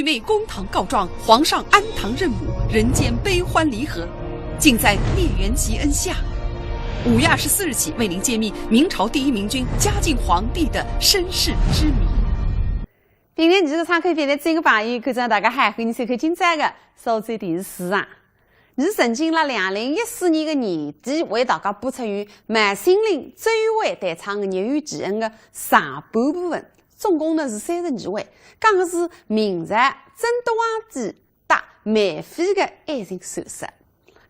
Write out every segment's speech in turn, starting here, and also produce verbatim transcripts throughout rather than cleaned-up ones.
妹公堂告状，皇上安堂认母，人间悲欢离合，尽在孽缘吉恩下。五月二十四日起为您揭秘明朝第一明君嘉靖皇帝的身世之谜。评评理个参考，评评理个朋友，观众大家好，欢迎收看今朝个苏州电视书场。 伊曾经辣两零一四年个年底为大家播出由麦昕林、周一围弹唱个《孽缘奇恩》个上半部分，总共呢是三十二回，讲个是明朝正德皇帝搭梅妃个爱情传说。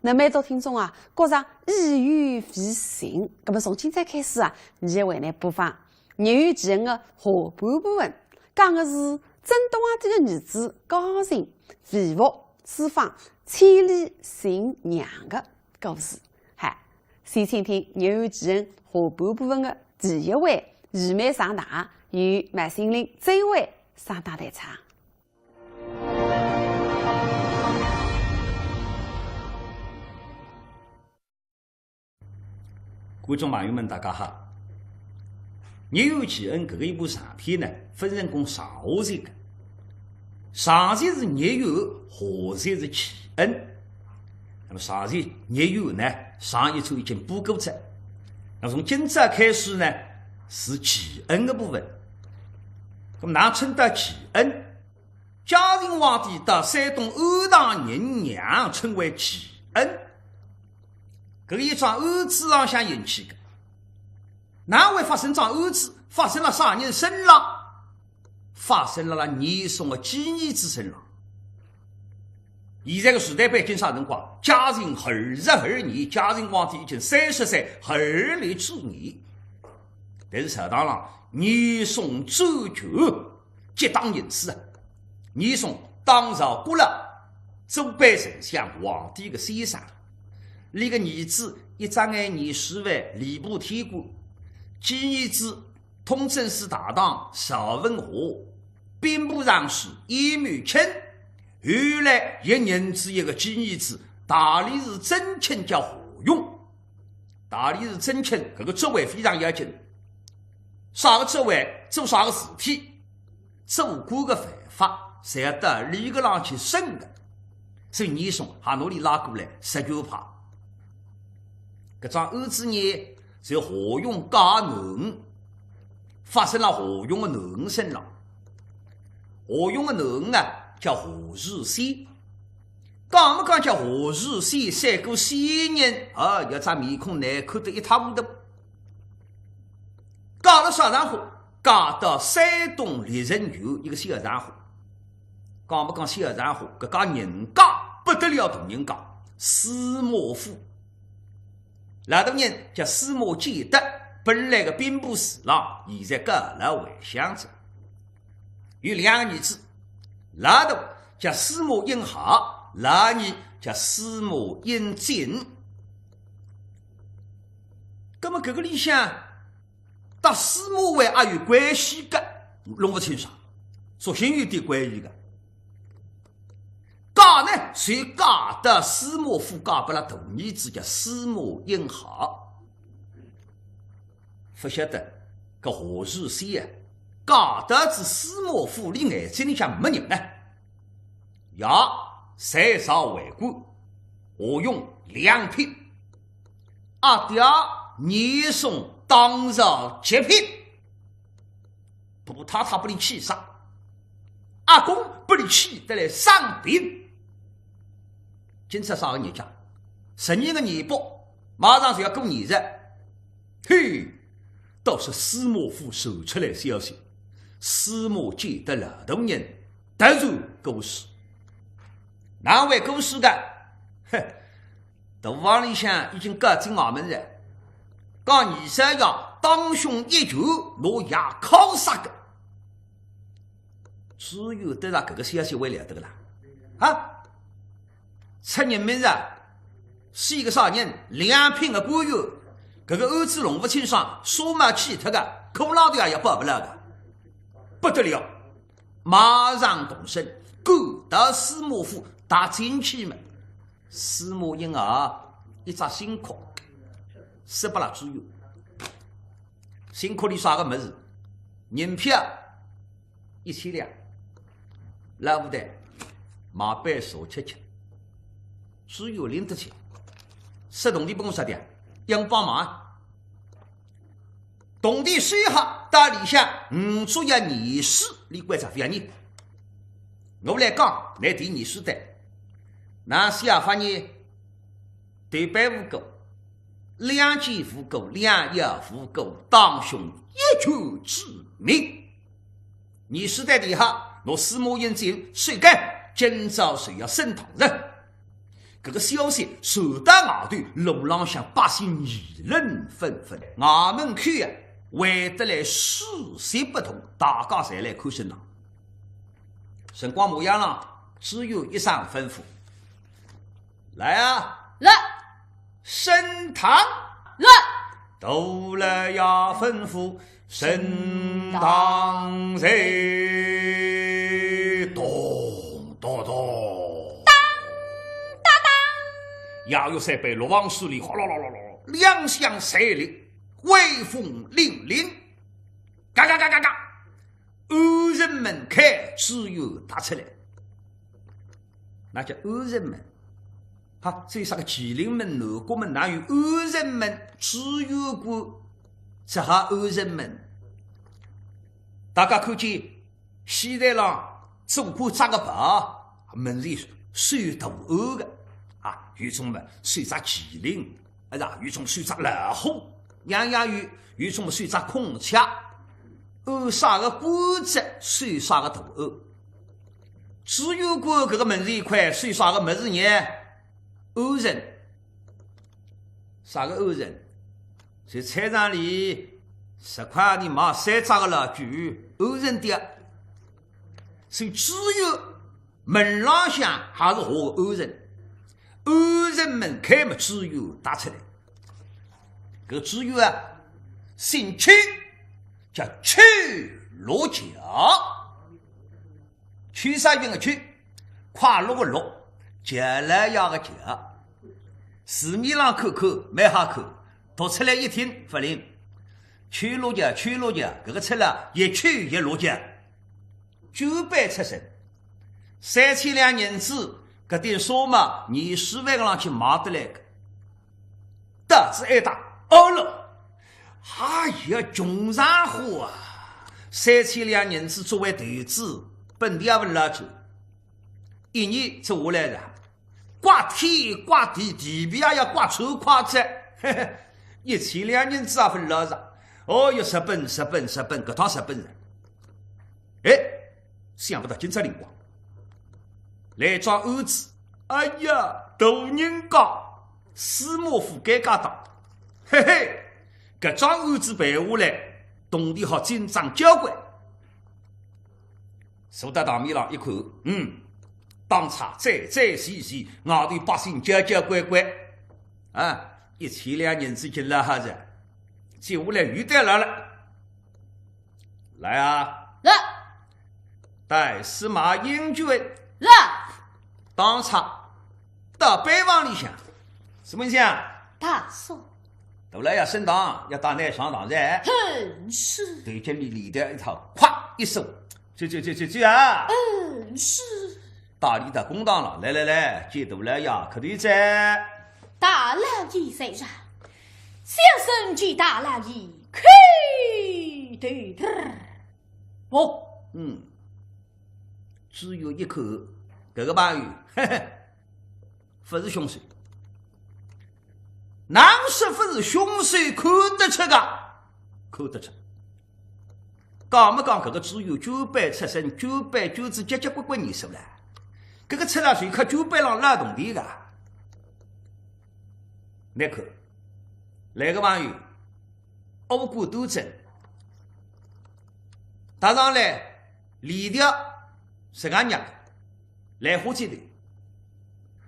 那么蛮多听众啊，觉着意犹未尽，那么从今朝开始啊，伲还为㑚播放《孽缘奇恩》个下半部分，讲个是正德皇帝个儿子嘉靖、为父 私访千里寻娘个故事。嗨，先请听《孽缘奇恩》下半部分个第一回，御妹上当，由麦昕林、周一围双档弹唱。 观众朋友们，大家好。《孽缘奇恩》搿个一部长篇呢，分成功上下集个。上集是孽缘，下集是奇恩。那么上集孽缘呢，上一出已经播过哉。那么从今朝开始呢，是奇恩个部分。那么哪称得奇恩？ 嘉靖皇帝搭山东安堂认娘称为奇恩。搿一桩案子浪向引起个，哪会发生桩案子？发生辣啥人身浪？发生辣辣严嵩个寄儿子身浪。现在个时代背景啥辰光？嘉靖二十二年，嘉靖皇帝已经三十岁，而立之年。但是朝堂浪，严嵩追究 结党营私啊。严嵩当朝过了，做班丞相皇帝个先生，俚个儿子一眨眼廿四岁，吏部天官，寄儿子通政司大堂赵文华，兵部尚书鄢懋卿，后来又认仔一个寄儿子，大理寺正卿叫华勇。大理寺正卿搿个职位非常要紧，啥个职位做啥个事体， 做官个犯法，侪要到俚搿浪去审个，所以严嵩还拿俚拉过来实梗拍。搿桩案子呢，是华勇嫁囡，发生辣华勇个囡身浪。华勇个囡啊，叫华如仙。讲么讲叫华如仙，赛过仙人，啊，搿张面孔难看得一塌糊涂。 嫁了啥场化？嫁到山东历城县一个小场化。讲么讲小场化，搿家人家不得了，大人家，司马府。老大人叫司马鉴德，本来个兵部侍郎，现在嫁了回乡哉。有两个儿子，老大叫司马英豪，老二叫司马英进。 葛么搿个里向搭司马徽也有关系个，弄勿清爽，索性有点关系个。嫁呢，就嫁到司马府，嫁拨了大儿子叫司马英豪。勿晓得搿华如仙啊，嫁到仔司马府，俚眼睛里向没人呢。 爷在朝为官，华勇两品。阿爹严嵩当朝七品，不过太太拨俚气煞，阿公拨俚气得来生病。今朝啥个日脚？十二月廿八，马上就要过年哉。嘿，倒是司马府传出来消息，司马鉴德老大人 突然过世。哪会过世个？哼，大房里向已经告进衙门哉，讲二少爷当胸一拳，拿爷敲杀个。朱由德搭搿个消息会了得个啦？啊？出人命哉，是一个啥人？两品个官员，搿个案子弄勿清爽，啥么去脱个，骷髅头也要保勿牢个，不得了。 马上动身，赶到司马府踏进去么，司马英豪一只新壳，塞拨了朱由德。新壳里啥个物事？银票一千两，老五代，买杯茶吃吃。朱由领得去，塞铜钿拨我啥的，要帮忙啊。铜钿收好，到里向，五足要二十，你关照覅呢。我来讲，来提二十的。哪些啊发呢？对背无辜，两件无辜，两样无辜，当胸一拳致命。 二十担地下，拿司马英俊收监，今朝就要审堂了。搿个消息传到外头，路浪向百姓议论纷纷，衙门口啊，围得来水泄不通，大家侪来看审堂。辰光模样了，朱由一声吩咐：“来啊，来。” 升堂。来。大老爷吩咐，升堂在。咚咚咚。当当当。夜月三杯六王水里，哗啦啦啦啦，两相随立，威风凛凛。嘎嘎嘎嘎嘎，安仁门开，朱由踏出来。 那叫安仁门。哈，所以啥个麒麟门、南国门，哪有安仁门？朱由官，只好安仁门。大家看见戏台浪做官扎个袍，门前绣大鸢个，啊，有种么绣只麒麟， 哎呀，有种绣只老虎，样样有，有种绣只孔雀，安啥个官职，绣啥个大鸢。朱由官搿个门前一块绣啥个物事呢？安仁。啥个安仁？就菜场里十块钿买三只个老狗，安仁的。所以朱由 门浪向还是画个安仁，安仁门开么朱由踏出来。搿朱由啊，姓邱，叫邱六桥。邱啥人个邱？快乐个乐，桥老爷个桥。字面浪看看蛮好看，读出来一听勿灵。邱六桥，邱六桥，搿个出了一邱一六桥。 捐班出身。三千两银子，搿点纱帽，二十万个浪去买得来个。到仔一搭，哦了，哎呀，穷上火啊！三千两银子作为投资，本钿也勿拿出，一年做下来了，刮天刮地，地皮也要刮穿快哉，嘿嘿，一千两银子也勿拿着。哦哟，蝕本，蝕本，蝕本，搿趟蝕本了。 哎，想勿到今朝灵光，来桩案子，哎呀，大人家，司马府该家当，嘿嘿，搿桩案子办下来，铜钿好进账交关。坐到堂面浪一看，嗯，当差，整整齐齐，外头百姓交交关关，啊，一千两银子进了好哉，接下来有得来了。 来啊！来。带司马英俊。来。当差，到班房里向。什么人啊？大叔。大老爷升堂，要带倷上堂哉。嗯，是。对前面里头一套，咵一松，去去去去去啊！嗯，是。带俚到公堂了，来来来，见大老爷，磕头哉。大老爷在上，小生见大老爷 磕头。哦，嗯，朱由一看，搿个朋友，嘿嘿，勿是凶手。哪说勿是凶手，看得出个，看得出。讲么讲，搿个朱由捐班出身，捐班捐仔结结棍棍年数了，搿个出来就靠捐班浪捞铜钿个。倷看，来个朋友， 五官端正，搭上来，链条自家捏个，兰花指头，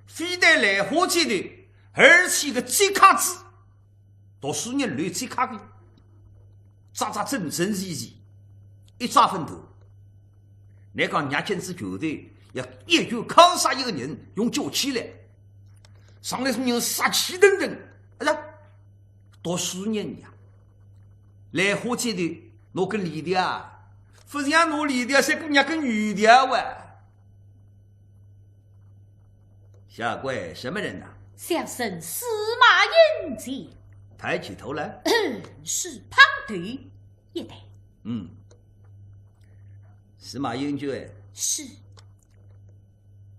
非但兰花指头，而且个指甲子，读书人留指甲个，扎扎整整齐齐，一只粉头。倷讲捏紧仔拳头，要一拳敲杀一个人，用脚起来，上来是人杀气腾腾，哎呀， 读书人呀，兰花指头拿根链条啊，勿像拿链条，像根捏根油条啊。下跪什么人呐？小生司马英杰。抬起头来。是，胖头一代。嗯。司马英杰。是。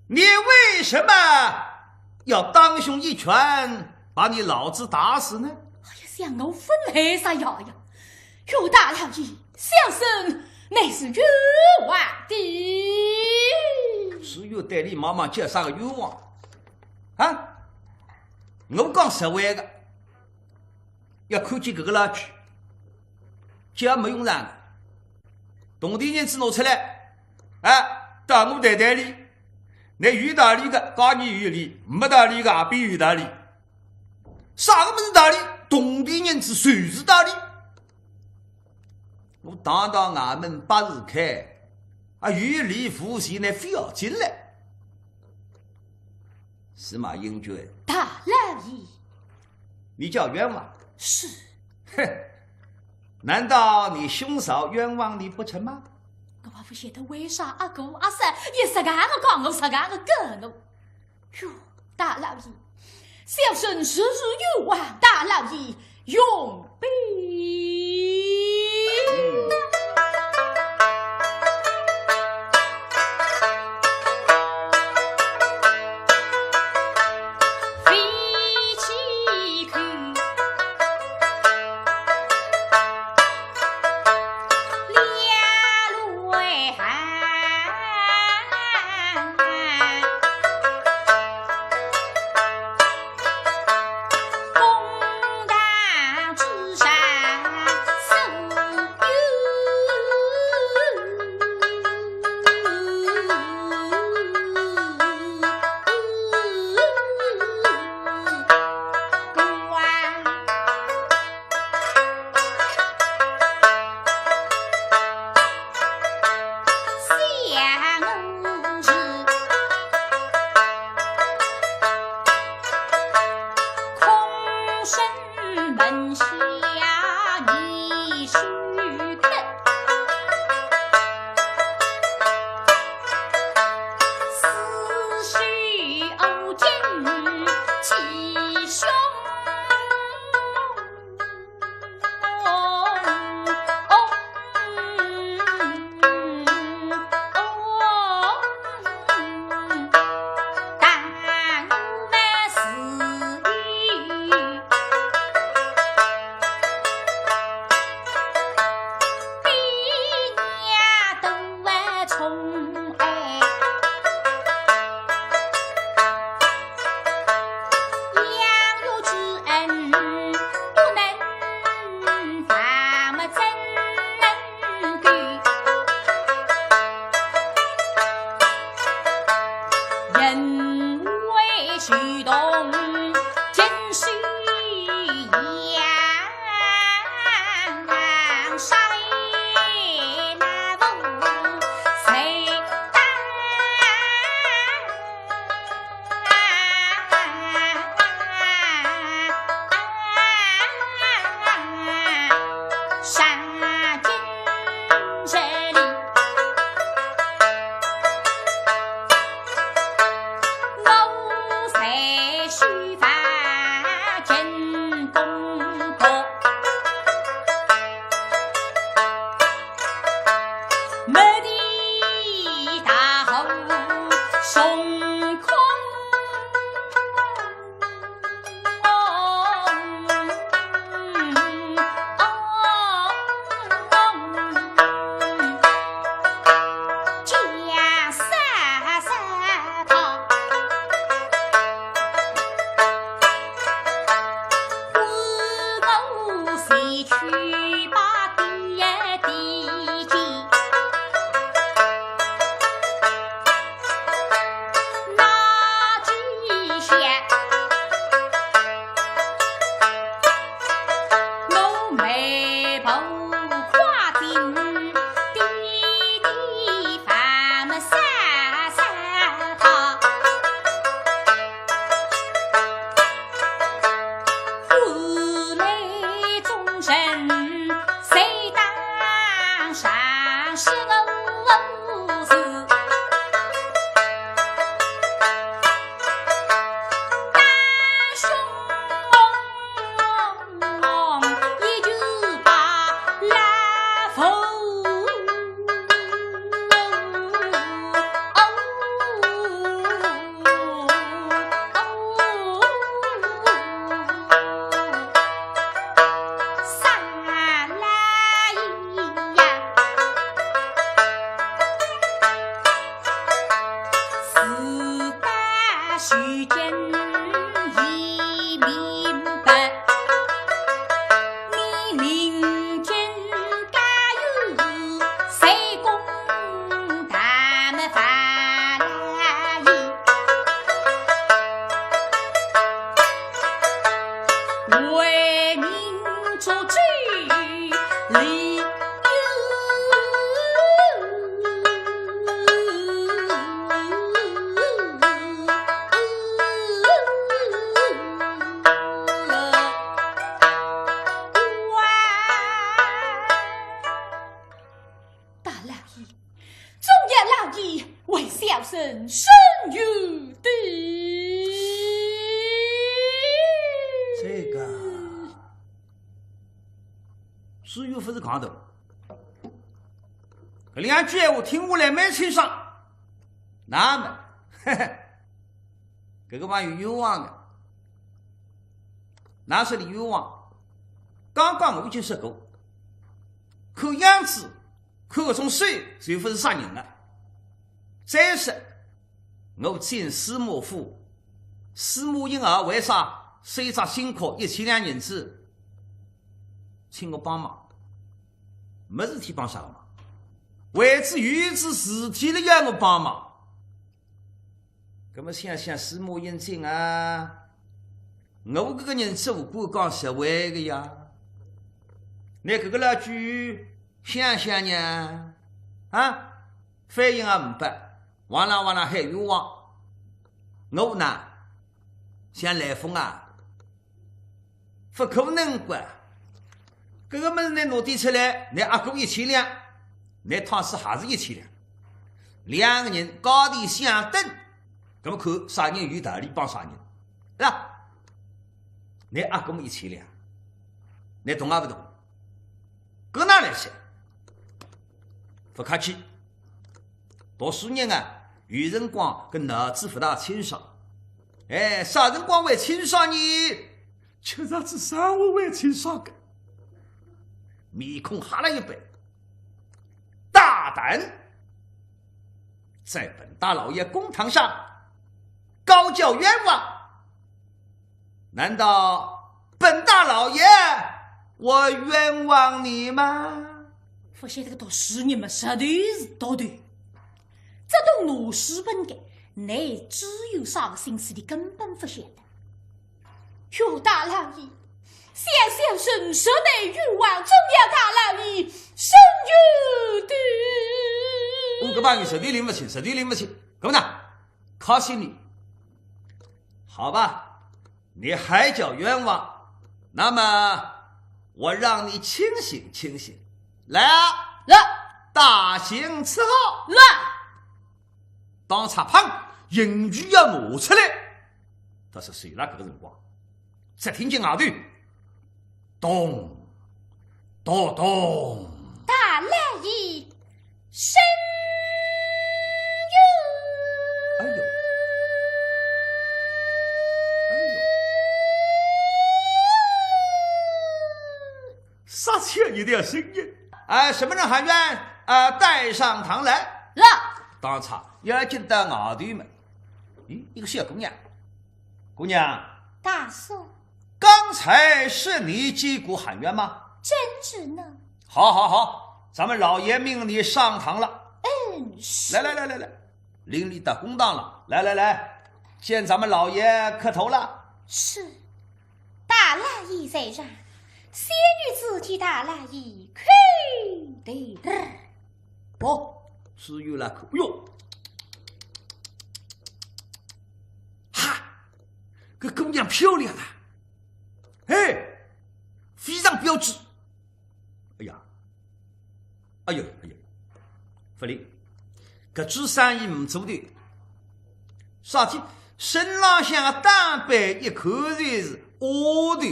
你为什么要当胸一拳把你老子打死呢？哎呀，想我勿来啥呀呀！ 岳大老爷，小生乃是冤枉的。是岳大老爷，妈妈叫啥个冤枉？啊？我讲实话个，要看见搿个老鬼，叫没用场个。铜钿银子拿出来，啊，搭我谈谈理。倷有道理个，讲倷有理；没道理个，也比有道理。啥个物事道理？铜钿银子就是道理。 我堂堂衙门百事开，啊，有理无钱呢，非要进来。司马英杰。大老爷。你叫冤枉？是。哼，难道你兄嫂冤枉你不成吗？我也勿晓得为啥阿哥阿嫂一直搿样讲我，一直搿样讲我。 哟，大老爷，小生实是冤枉，大老爷容禀。时间已明白，你明天加油，谁公大么法拉伊，为民做主。 大老爷，忠言老爷为小生伸冤的。这个，是又不是讲的？搿两句闲话听下来蛮清爽。那么，嘿嘿，搿个朋友冤枉的。哪说你冤枉？刚刚我已经说过，看样子，看搿种手，就不是杀人的。再说，我进司马府，司马英儿为啥收一只新壳一千两银子，请我帮忙？没事体帮啥个忙？为仔有仔事体了要我帮忙。 葛么想想司马英俊啊，我搿个人做官讲实惠个呀。拿搿个老鬼想想呢，啊，反应也呒不，哇啦哇啦喊冤枉。我呢，想来风啊， 勿可能个。搿个物事拿拿点出来，拿压过一千两，拿趟是还是一千两。两个人价钿相等，葛么看啥人有道理帮啥人，是吧？拿压过么一千两，拿动也勿动。搿哪来事？勿客气。读书人啊，有辰光搿脑子勿大清爽。哎，啥辰光会清爽呢？ 吃着仔生活会清爽个。面孔黑了一白。大胆！在本大老爷公堂上高叫冤枉，难道本大老爷我冤枉你吗？勿晓得搿读书人嘛，实头是毒头。 这种拿书本个，乃知有啥个心思的根本勿晓得。哟，大老爷，小小人实乃冤枉，忠言大老爷伸冤的。我搿朋友实头拎勿清，实头拎勿清，搿么呢，考试呢？好吧， 你还叫冤枉？那么我让你清醒清醒。来啊，来，大刑伺候。来。当差砰，刑具要拿出来。但是就辣搿个辰光，只听见外头咚，咚咚。大老爷， 伸冤。哎呦，哎呦，杀气一条声音。哎，什么人喊冤？啊，带上堂来。来。当差要紧到外头么。咦，一个小姑娘。姑娘。大叔。刚才是你击鼓喊冤吗？正是呢。 好，好，好，咱们老爷命你上堂了。嗯，是。来，来，来，来，来，领你到公堂了。来，来，来，见咱们老爷磕头了。是。大老爷在上，小女子替大老爷磕头。哦，是有了磕，哎呦，哈，搿姑娘漂亮啊，哎，非常标致。 哎呀，哎呦，哎呦，勿灵，搿种生意呒做头。啥体？身浪向个打扮一看就是丫头，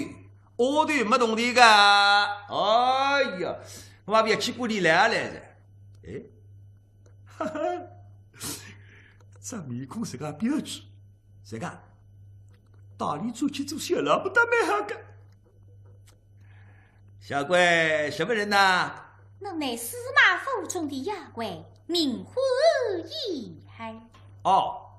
丫头没铜钿个。哎呀，我也覅去管伊来啊来着。哎，哈哈，这面孔是个标致，是个，大理转去做小老婆倒蛮好个。 小鬼，什么人呐？奴乃司马府中的妖怪，名唤鄢海。哦，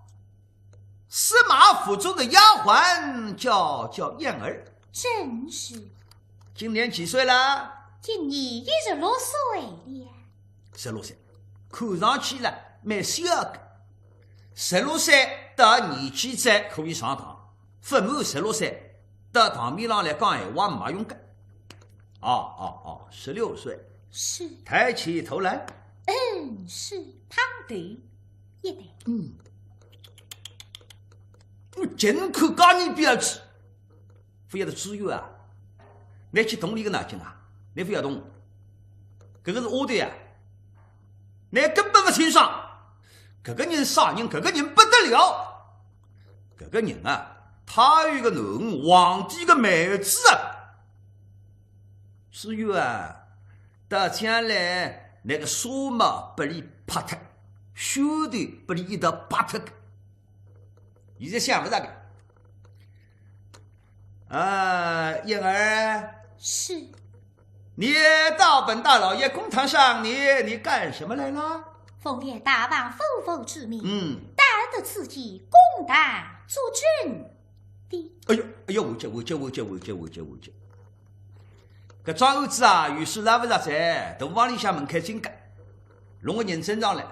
司马府中的丫鬟叫，叫燕儿。正是。今年几岁了？今年一十六岁了。十六岁，看上去了，蛮小个。十六岁到年纪再可以上堂，勿满十六岁，到堂面浪来讲闲话没用个。哦，哦，哦，十六岁。是。抬起头来。嗯，是，胖头一点。嗯。我真看高你标致。勿晓得知县啊，侬去动伊个脑筋啊，侬勿要动。搿个是丫头呀，侬根本勿清爽。搿个人啥人？搿个人不得了。搿个人啊，他有一个囡儿皇帝个妹子啊。知县啊，到将来那个纱帽拨伊拍脱，袖头拨伊一道拔脱个。现在想勿着个。啊，燕儿。是。你到本大老爷公堂上，你，你干什么来了？奉了大王夫妇之命，嗯。特此前公堂作证的。哎呦，哎呦，我这，我这，我这，我这，我这，我这。搿桩案子啊，有时拉勿着哉，大房里向门开进个，弄个人证上来，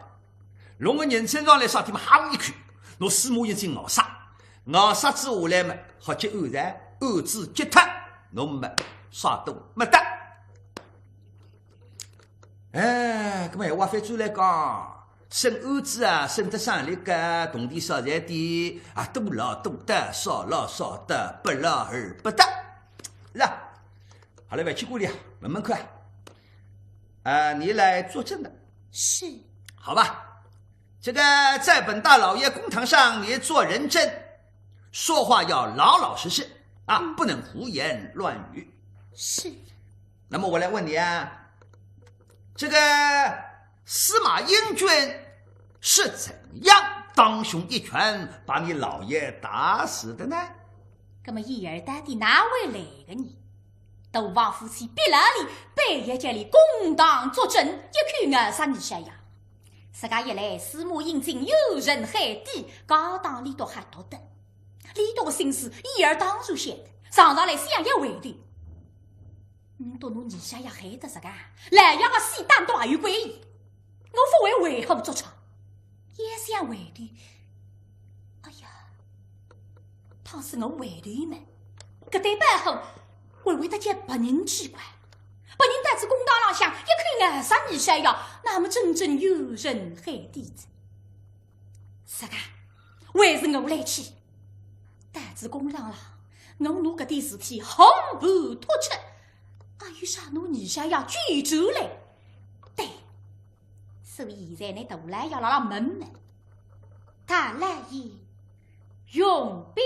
弄个人证上来，啥地方哈一口，拿司马英俊咬杀，咬杀之下来嘛，好结案哉，案子结脱，侬么啥都没得。哎，搿么闲话翻转来讲，审案子啊，审得上来个，铜钿少赚点，啊，多劳多得，少劳少得，不劳而不得。是吧？好了，覅去顾里啊，问问看。啊，你来作证的。是。好吧，这个在本大老爷公堂上，你做人证，说话要老老实实啊，嗯。不能胡言乱语。是。那么我来问你啊，这个司马英俊是怎样当胸一拳把你老爷打死的呢？那么燕儿到底哪位来个呢？大房夫妻逼牢俚，逼伊叫俚公堂作证，一口咬杀二小爷。自家一来，司马英俊怨恨海底，高堂里头瞎读的。俚笃个心思，燕儿当然晓得，常常来想要回头。 唔笃拿二小爷害得实梗，老爷个死当中还有关系。我勿会为虎作伥，也想回头。哎呀，倘使我回头么，搿对白虎会会得叫别人记挂，别人到仔公堂浪向一口咬杀二小爷，那么真正有人害底子。实梗，还是我来去。 到仔公堂浪，我拿搿点事体全部托出，还有啥拿二小爷救出来？对，所以现在呢，大老爷辣辣问么，大老爷容禀。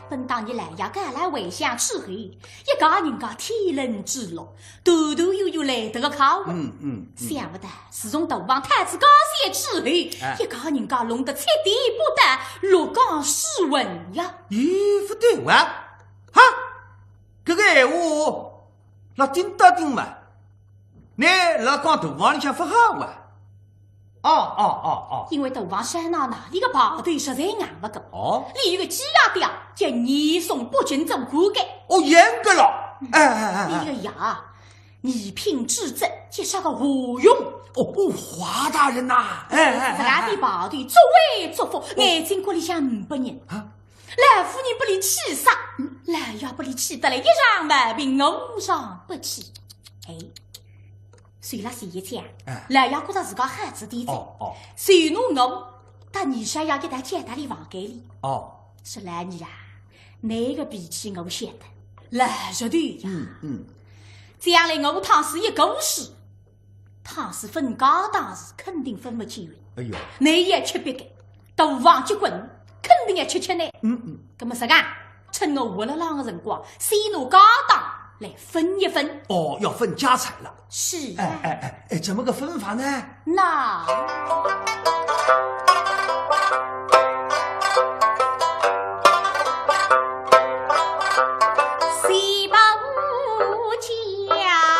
本当伲老爷赶来回乡之后，一家人家天伦之乐，团团圆圆来得个快活。嗯，嗯，嗯。想不到，自从大王太子高升之后，哎。一家人家弄得七颠八倒，六讲四混呀。咦，勿对哇，哈，搿个闲话，那顶搭顶嘛，倷辣讲大房里向勿好哇？ 哦，哦，哦，哦。因为大房山上哪里个派头实在硬勿过。哦。俚有个寄爷爹叫严嵩，北京做官个。哦，严格了。哎，哎，哎，哎。俚个爷，二品知州，叫啥个华容。哦，哦，华大人呐。哎，哎，哎，哎。自家的派头作威作福，哦。眼睛角里向呒不人。啊？老夫人拨俚气煞，嗯。老爷拨俚气得来一场毛病，无上不起。哎。 随了前一天，哎。老爷觉着自家好仔点哉，哦，哦。就拿我搭二少爷一道叫到俚房间里。哦。说：“老二啊，倷个脾气我晓得，老实头呀。嗯，嗯。将来我倘使一个世，倘使分家当时肯定分勿清个。哎呦。倷也吃瘪个，大房结棍，肯定要吃吃呢。”嗯，嗯。那么实梗， 趁我活勒浪个辰光，先拿家当来分一分。哦，要分家产了。是啊。哎，哎，哎，哎，怎么个分法呢？那，先把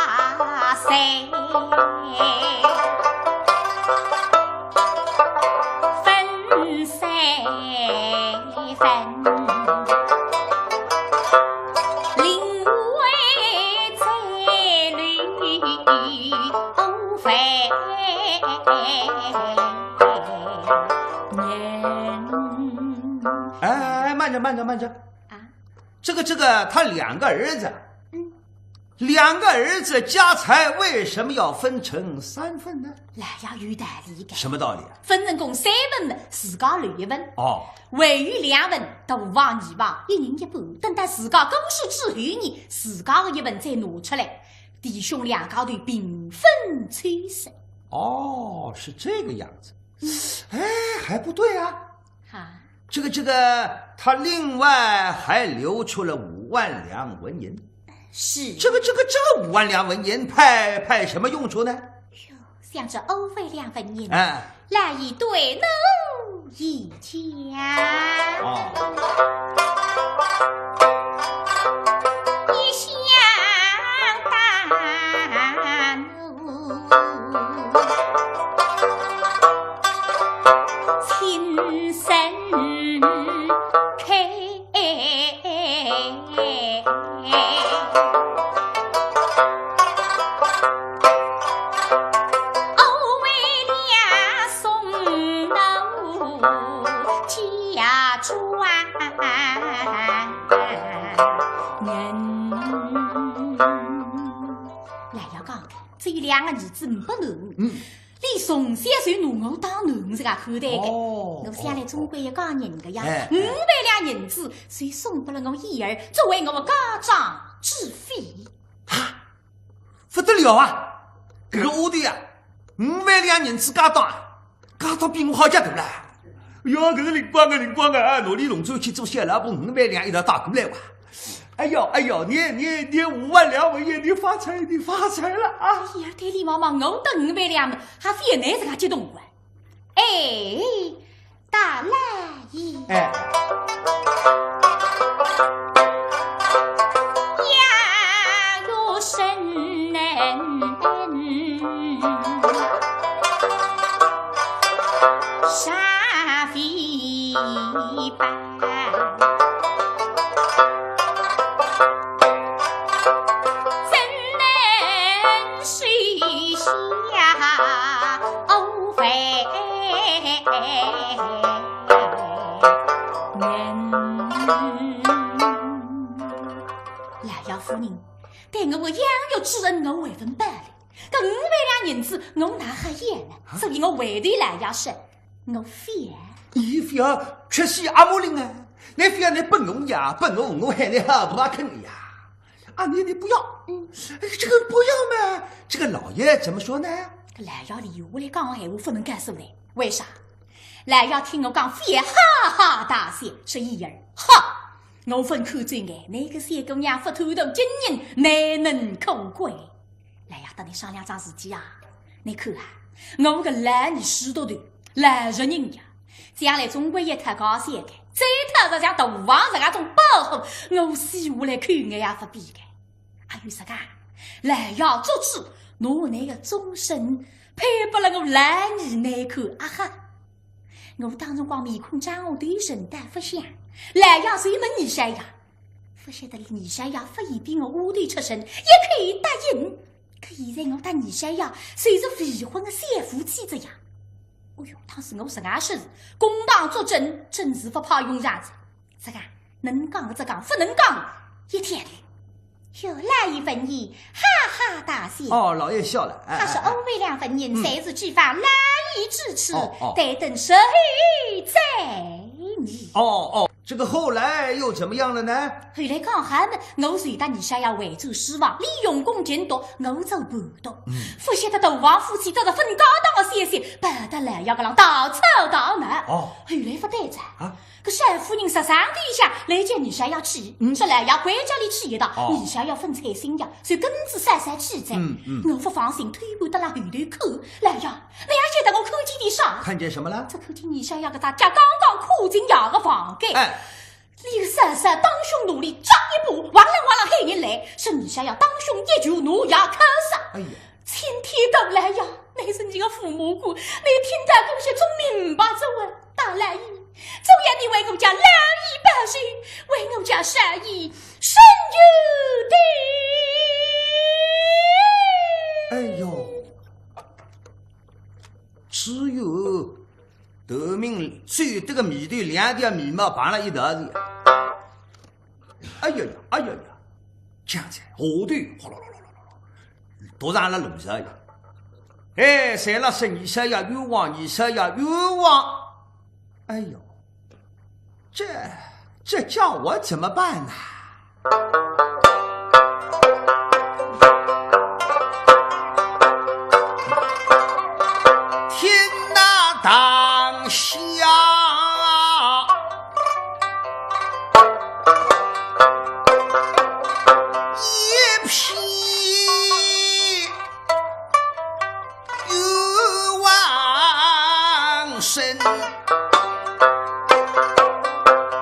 家财分三 分。另外再留哎，慢着，慢着，慢着。啊？这个，这个，他两个儿子，嗯。两个儿子家财为什么要分成三份呢？哎呀，有道理个。什么道理啊？分成功三份嘛，自家留一份。哦。还有两份，大房二房，一人一半。等到自家过世之后呢，自家个一份再拿出来，弟兄两家头平分秋色。哦，是这个样子。哎，还不对啊。哈？这个，这个，他另外还留出了五万两纹银。是。这个，这个，这个五万两纹银派，派什么用处呢？哟，想这五万两纹银，哎。来一对呢，一家。哦。一想大 亲身开。来呀，讲个，只有两个儿子，没囡儿。嗯。 伊从小就拿我当囡儿自家看待个。哦，我想来总归要嫁人个呀。哎，哎。五万两银子就送拨了我一儿，作为我个嫁妆之费。啊，不得了啊！搿个丫头呀，五万两银子嫁妆啊，嫁妆比我好极多了。哟，搿是灵光个，灵光个啊！哪里弄出去做小老婆五万两一道带过来哇？ 哎呦，哎呦，你，你，你五万两纹银，你发财，你发财了啊！伊儿对俚望望，我得五万两嘛，还非要拿自家激动哇。哎，大老爷。哎。呀，有神恩。 啥非办，怎能收下五万银？老爷夫人，对我个养育之恩，我还勿报哩。 搿五万两银子我哪哈要呢？啊？所以我回头来也说，我非要。你非要吃死阿毛林啊？你非要你拨我呀，拨我，我喊你好不肯呀？啊，你，你不要。嗯。哎，这个不要嘛，这个老爷怎么说呢？搿老爷留下来讲闲话不能告诉你，为啥？老爷听我讲非要哈哈大笑，说伊儿，哈，我勿看走眼，那个小姑娘勿头大，今日难能可贵。 来呀，搭你商量桩事体啊。你看啊，我个老二死笃笃，老实人呀，将来总归要讨家小个，再讨着像大房子搿种保护，我死下来口眼也勿闭个。还有啥个？老爷做主，拿那个终身配拨了我老二难看啊哈。 我当辰光面孔涨红，头沉得勿响。老爷就问二少爷，勿晓得二少爷勿愿比我丫头出身，一口答应。可现在我搭二少爷就是未婚个小夫妻哉呀。哎哟，倘使我实梗说，公堂作证，真是勿派用场哉。 这个能讲个只讲，勿能讲一天哩。哟，老爷勿疑，哈哈大笑。哦，老爷笑了，哎，他说，哎，哎。五万两纹银，嗯。侪是寄放老爷之处，哦，哦。待等日后再议。哦，哦，这个后来又怎么样了呢？后来讲好么，我随搭二少爷回转书房，利用功尽多，我做伴读。嗯。勿晓得大房夫妻得着勿高档个消息，跑到老爷搿浪大吵大闹。哦。后来勿对哉。啊？ 搿少夫人实梗对伊讲，来叫二少爷去，嗯。说老爷关照俚去一趟，哦。二少爷勿睬心呀，就跟仔少少去哉。嗯，嗯。我勿放心，偷摸得辣后头看，老爷，倷阿晓得我看见点啥？看见什么了？只看见二少爷搿只脚刚刚跨进爷个房间，哎。俚个少少当胸那里抓一把，哇啦哇啦喊人来，说二少爷当胸一拳拿爷敲杀。哎呀。 青天大老爷，乃是伲个父母官，倷听到搿歇总明白哉哇，大老爷，总要倷为我家老爷报仇，为我家少爷伸冤的。哎哟，只有头名最这个眉头两条眉毛碰了一道的。哎呀呀，哎呀呀，这样子，下头哗啦啦啦啦啦啦，都让了弄着呀。哎，谁了是你说要冤枉，你说要冤枉。哎呦，这，这叫我怎么办呢？天哪，当下一片 冤枉声，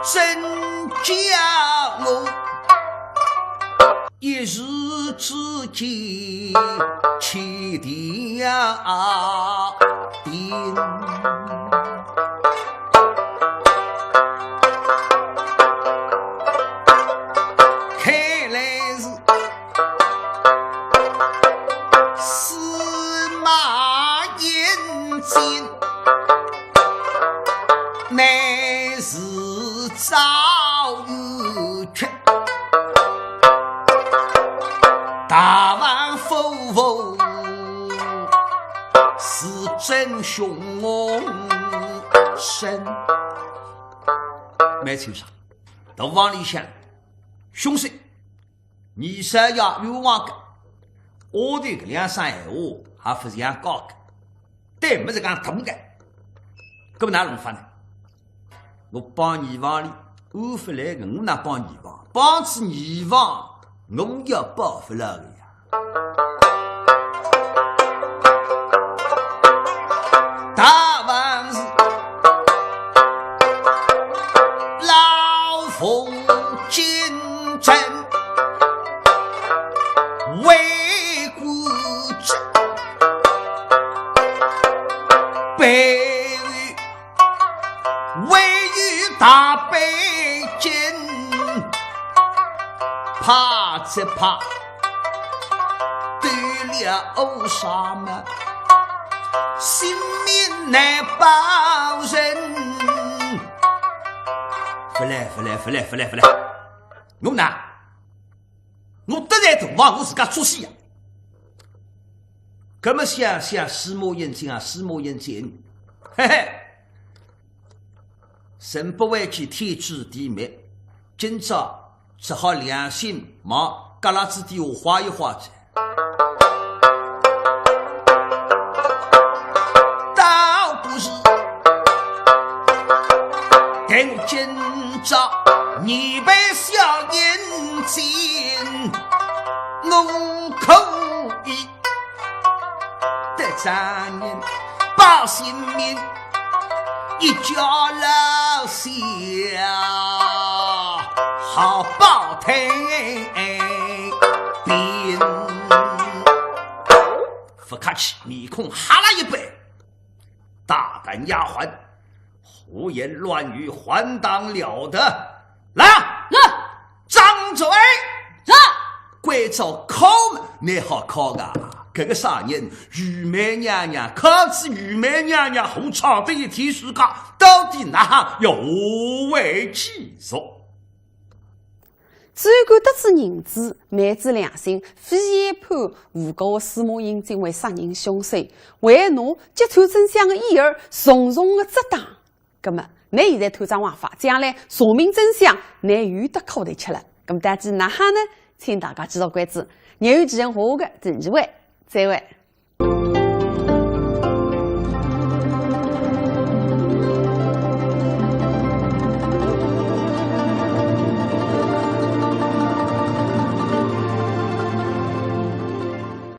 真叫我一时之间气跌定。看来是 司马眼睛，乃是赵元却。大王夫妇是真凶神。蛮清爽，大房里向凶手 二少爷冤枉个，丫头搿两声闲话还勿像假个，对么是讲大个，搿么哪弄法呢？我帮二房里安勿来个，我哪帮二房？帮仔二房，我要保勿牢个呀。 大房是老奉京城为官者，背后唯有大背景，怕只怕 得了啥么？性命难保人。勿来，勿来，勿来，勿来，勿来！我呢？我得罪大王，我自家作死呀！搿么想想司马英俊啊，司马英俊，嘿嘿，人不为己，天诛地灭。今朝 只好良心往旮旯子底下花一花子。倒不是，等今朝你被小眼睛，我可以 得丈人保性命，一家老小好保太平。勿客气，面孔黑了一白。大胆丫鬟，胡言乱语，还当了得！来啊！来！掌嘴！是！关照敲门，倷好敲个。搿个啥人？御妹娘娘，敲仔御妹娘娘，胡闯得一天世界，到底哪哈要何为继续？ 只管得仔银子，昧仔良心，非但判吴国个司马英俊为杀人凶手，还拿揭穿真相个伊儿重重个责打。葛末，倷现在贪赃枉法，将来查明真相，倷有得苦头吃了。葛末到底哪哈呢？请大家继续关注《热于其人》下个第二回，再会。